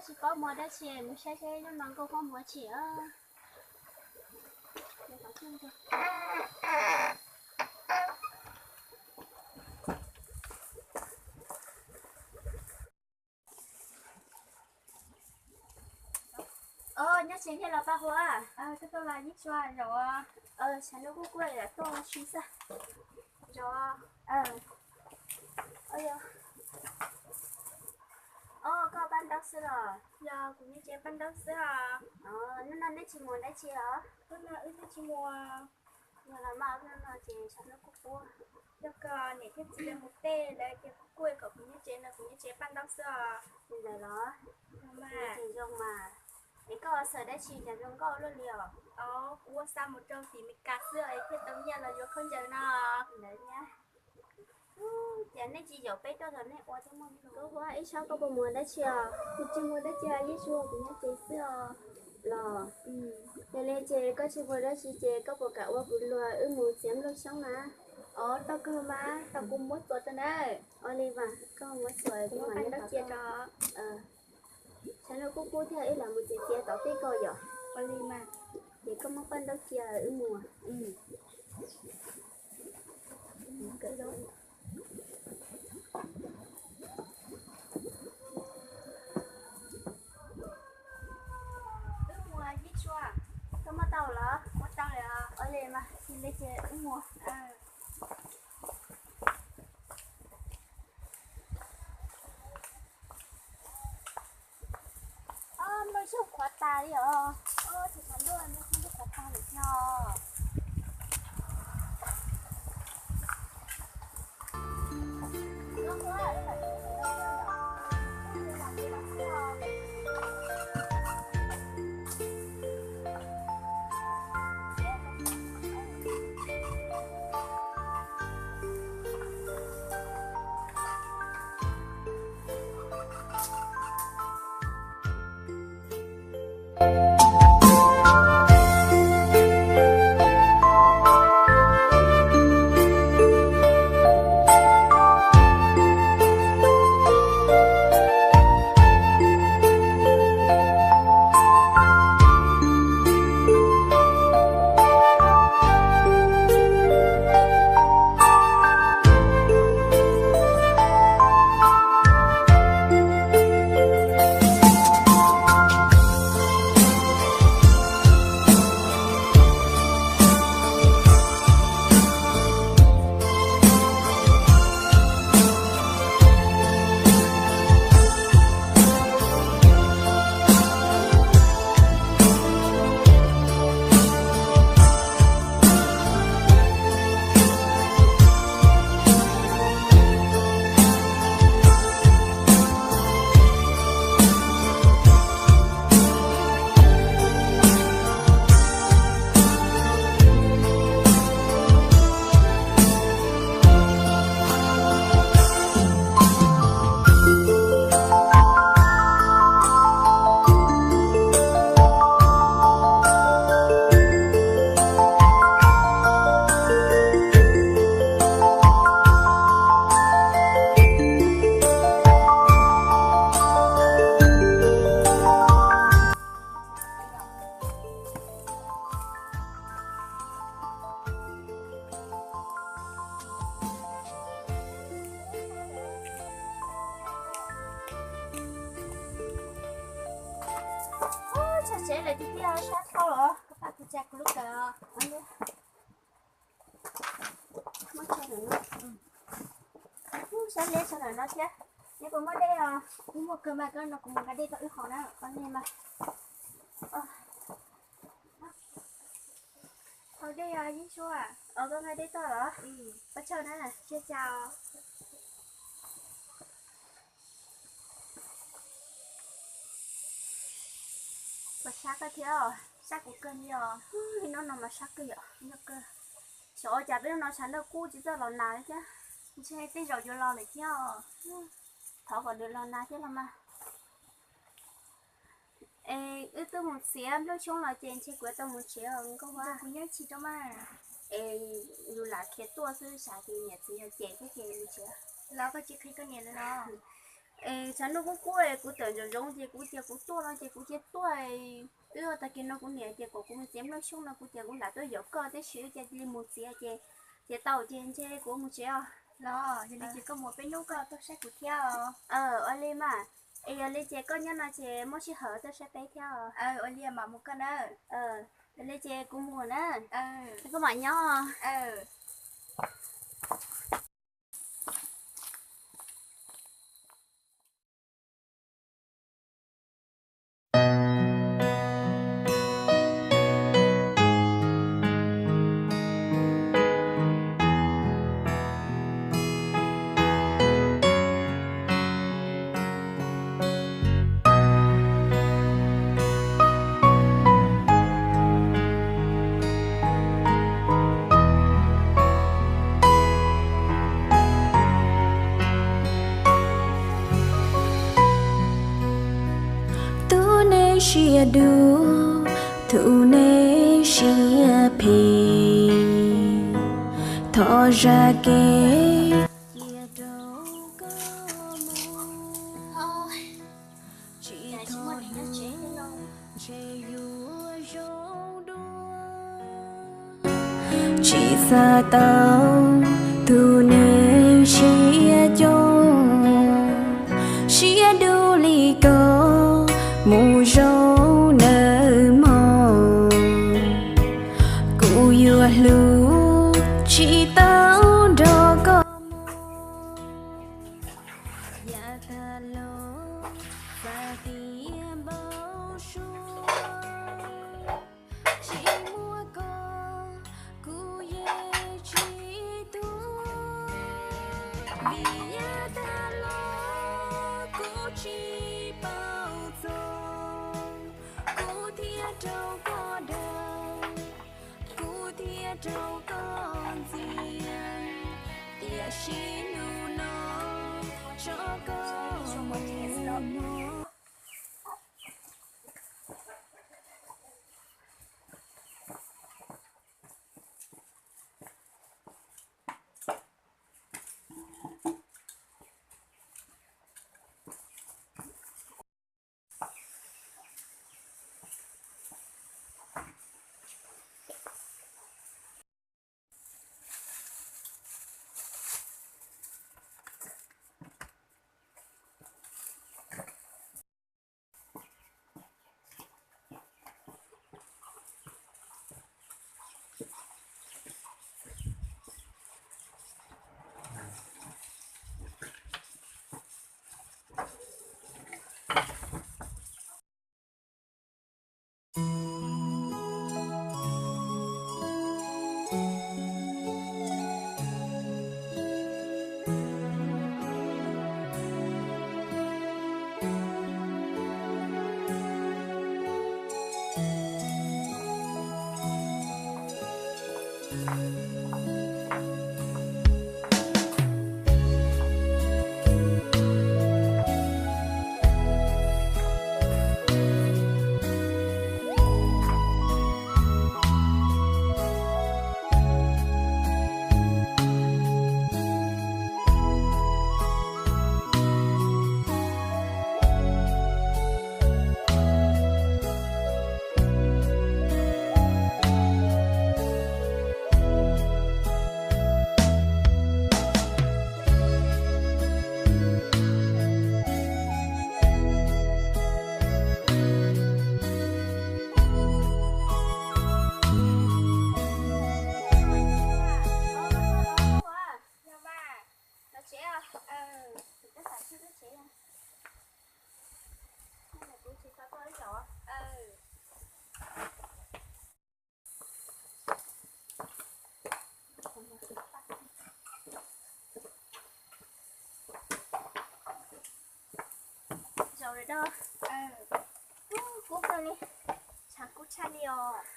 Tsis paub muag dab tsi, mus saib seb hnub no nkauj Huab muag tsi os. Os, nyob tsev thiab los Paj Huab? Koj tuaj los Yeeb Tsua zaum. Tshav ntuj kuj kuj tuaj si xwb. Zaum. Os, koj paj ntaub xwb los? Yog, kuv nyob tsev paj ntaub xwb os. Hnub no neb tsis mus dab tsi los? Hnub no wb twb tsis mus. Yog los mas hnub no ces tshav ntuj kuj kuj. Yog koj niam thiab txiv lawv mus tej lawv ces kuj kuj kom kuv nyob tsev no, kuv nyob tsev paj ntaub xwb os. Li ntawd los? Ces zoo mas. Es koj xav dab tsi cas zoo nkauj luaj li os? Os, kuv ua xa mus rau tim Meskas xwb es thiaj tau nyiaj los yuav khaub ncaws no. Ntawd thiab. Cas nej tsis yaum peb tuaj los nej ua thiab muaj nkauj Huab, ib sab koj puas mus dab tsi os? Kuv tsis mus dab tsi os Yeeb Tsua, kuv nyob tsev xwb os. Los, yog li ces koj tsis mus dab tsi ces koj puas kam ua kuv luag wb mus txiav nplooj xyoob na? Os, tau kawg mas, tau kuv muab txuas rau na. Ua li mas koj muab txuas, kuv mam li cia rau. Tshav ntuj kuj kuj thiab, wb lam mus txiav txiav tau tej ko yom. Ua li mas. Ces koj muab paj ntaub cia wb mus. Wb mus Yeeb Tsua. Koj muab tau los? Muab tau lawm. Ua li mas, yog li ces wb mus. Nplooj xyoob qhuav tas li os. Tus tshav ntuj no nplooj xyoob twb qhuav tas lawm thiab. Txog tsev lawm tiag tiag, sab dhau los koj pab kuv tsa kuv lub kawm. Muab tso ntawm no. Sab liab tso ntawm no thiab. Neb puas muaj dej os? Kuv muaj kawg mas, koj no kuv mus nqa dej tau wb haus na. Ua li mas. Haus dej os Yeeb Tsua. Koj nqa dej tau los? Ua tsaug na. Tsaug tsaug. Puas sab koj thiab? Sab kuv kawg li os. Hnub no mas sab kawg yom. Xyov ua cas peb hnub no tshav ntuj kuj tsis txawj los nag li thiab. Ntshe tej zaum yuav los lawm thiab os. Thov kom nws los nag thiab los mas. Es wb twb mus txiav nplooj xyoob los ces ntshe kuv yuav tau mus tsev os Nkauj Huab. Kuv nyob ib chim rau mas. Es yus lam khiav tuaj xwb, xav tias niam txiv yog cem thiab ces mus tsev. Los koj tsis qhia koj niam lawv los? Es tshav ntuj kub kub es kuv tawm ntsoov ntsoov ces kuv tias kuv tuaj no ces kuv cia tuaj. Wb tag kis no kuv niam tias kom kuv mus txiav nplooj xyoob no kuv tias kuv lam tuaj yaum koj tab sis wb cia li mus txiav ces txiav tau ces ntshe kuv mus tsev os. Los yog li ces koj mus peb hnub koj tuaj saib kuv thiab os. Ua li mas, es yog li ces koj nyob no ces muaj sij hawm tuaj saib peb thiab os. Ua li mam mus koj na. Yog li ces kuv mus na. Koj mam nyob. Tus neeg siab dub, tus neeg siab phem, thov zam kev cia rau koj mus. Tsis thov ntshe yuav zoo dua, tsis xav tau tus neeg siab coob, siab dub li koj mus zoo nawb mog. Kuv yuav hlub tsis tau nrog koj mus. Yav tag los txaj tiaj npau suab, tsis muaj koj kuv yeej tsis tuag. Vim yav tag los kuv tsis paub txog, kuv thiaj raug koj dag, kuv thiaj raug koj ntxias, tiam sis hnub no tso koj mus mog. Zaum no kub kawg li, tshav kub tshaj li os.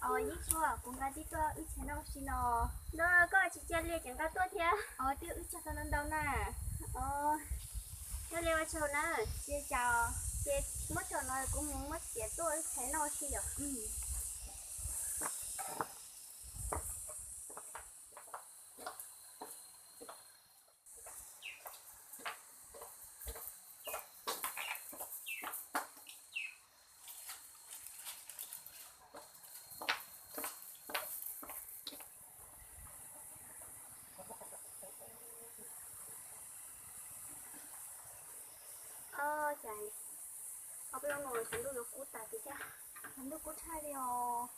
Os, Yeeb Tshuaj, kuv nqa tib tug wb txhais noj ua si no. No koj tsis cia li ces nqa tuaj thiab. Os, twb wb txhais tau ntau ntau na. Os, cia li ua tsaug na. Cia cas? Ces muab tsaug no kuv mus muab txiav tuaj wb txhais noj ua si yom. Ob peb hnub no tshav ntuj yuav kub tas tiag thiab. Tshav ntuj kub tshaj li os.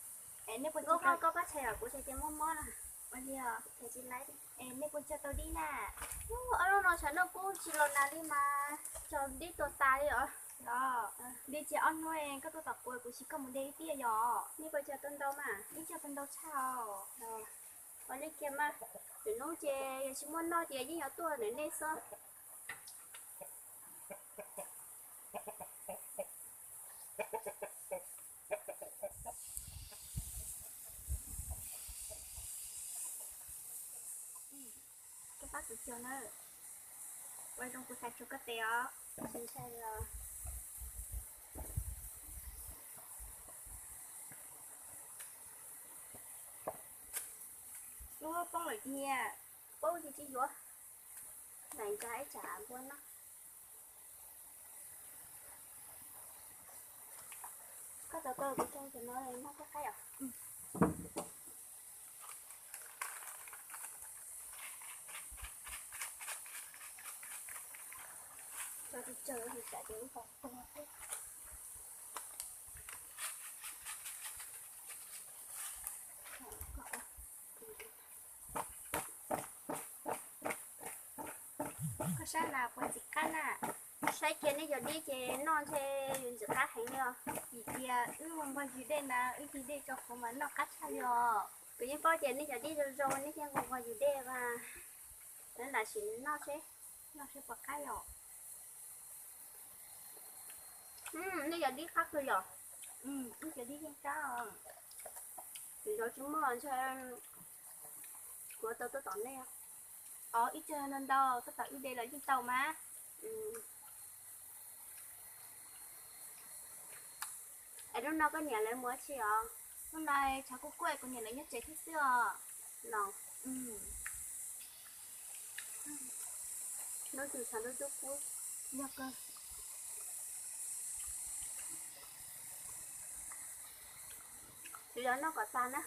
Es nej puas, koj pab tshais os, kuv tshais ces mob mob na. Ua li os, tshais tsis laib. Es nej puas cog tau dib na? Ob hnub no tshav ntuj kub tsis los nag li mas cog dib tuag tas li os. Los, dib tsis ob hnub koj tuaj tom kuv, kuv tsis coj mus de ib tiag yom. Nej puas cog tau ntau mas? Ib cog tau ntau tshaj os. Ua li kiag mas, lwm hnub ces yog tsis muaj noj ces yeej yuav tuaj ntawm nej xwb. Koj pab kuv cog na. Ua zoo kuv xav tshuav koj tes os. Tsis ntshai os. Ub, poob lawm tiag. Poob ces tsis yuav. Lam nqa ib tsam npua noj. Koj tau koj kuv cog cov no noj koj qaib os. Tso tsis tsawg li tsam ces wb tau tuag xwb. Koj saib mas puas ntxim qab na? Saib kiag nej cov dib ces noj ntshe yuav ntxim qab heev li os. Vim tias wb nqua yws dej na, wb cig dej tso qhuav mas noj qab tshaj li os. Kuv yeej paub tias nej cov dib zoo zoo nej thiaj nqua nqua yws dej mas. Lawv lam sim noj seb, noj seb puas qab yom. Nej cov dib qab kawg yom. Nej cov dib yeej qab. Kuv cov tsis muaj ntshe kuv tau tuaj tom nej. Os, ib tsam ntau ntau tuaj tom wb de los yeej tau mas. Es hnub no koj niam lawv mus dab tsi os? Hnub no tshav kuj kuaj, kuv niam lawv nyob tsev thiab xwb os. Los, hnub twg tshav ntuj twb kub. Yog kawg. Kuv yuav noj kom tas na.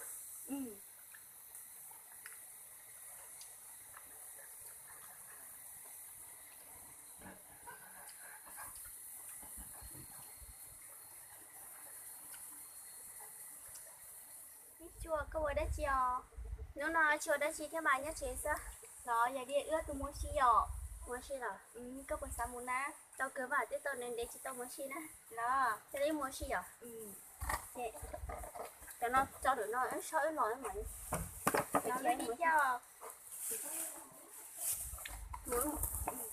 Ib Tsua, koj ua dab tsi os? Hnub no tsis ua dab tsi thiab mas nyob tsev xwb. Los yog li wb tus mus ua si yom. Mus ua si los? Koj puas xav mus na? Tau kawg mas, twb tau ntev ntev tsis tau mus ua si na. Los, cia li mus ua si yom. Cov no tso ntawm no, wb soj wb los wb mam li mus.